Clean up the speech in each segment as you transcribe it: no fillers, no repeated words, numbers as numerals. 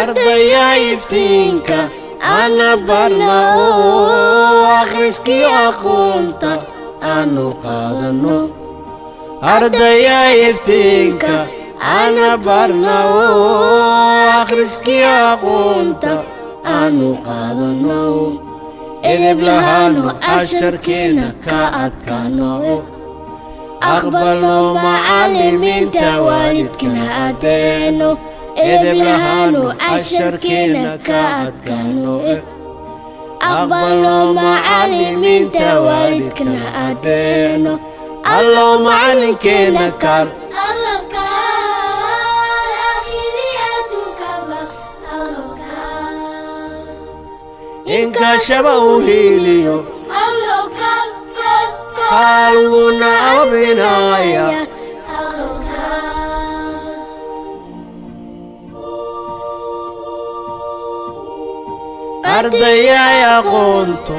Ardaya iftiinka ana barna oo akhriskii aqoonta aanu qaadano. Ardaya iftiinka ana barna oo akhriskii aqoonta aanu qaadano, edeb lahaano, casharkeena ka adkaano, aqbalno macallimiinta, waalidkana adeeno. Edeb lahaano, casharkeena ka adkaano, Aqbalno macallimiinta, waalidkana adeeno. Allow macallinkeena kaal. Allow kaal, aakhiriyo adduunkaba allow kaal. Inkaashaba u hiiliyo. Allow kaal, kaal, kaal. Kaalwuna abinaya. Allow kaal. Ardayay aqoontu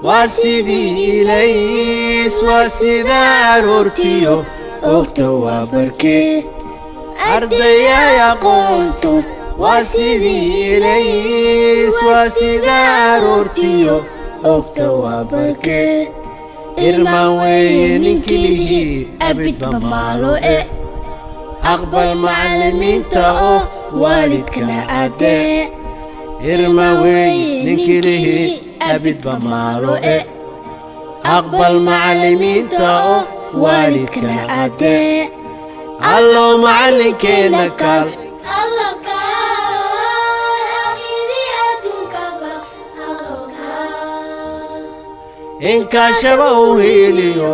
waa sidii ilays, waa sida aroortiyo ogta waa barkee. Ardayay aqoontu waa sidii ilays, waa sida aroortiyo ogta waa barkee. Irmaan weeye ninkilihii abidba maalo e. Aqbal macallimiinta oo waalidkana waalidkana adee. Irmaan weeye ninkilihii abidba maalo e. Aqbal macallimiinta oo waalidkana adee. Allow macallinkeena kaal. Allow kaal, aakhiriyo adduunkaba allow kaal. Inkaashaba u hiiliyo.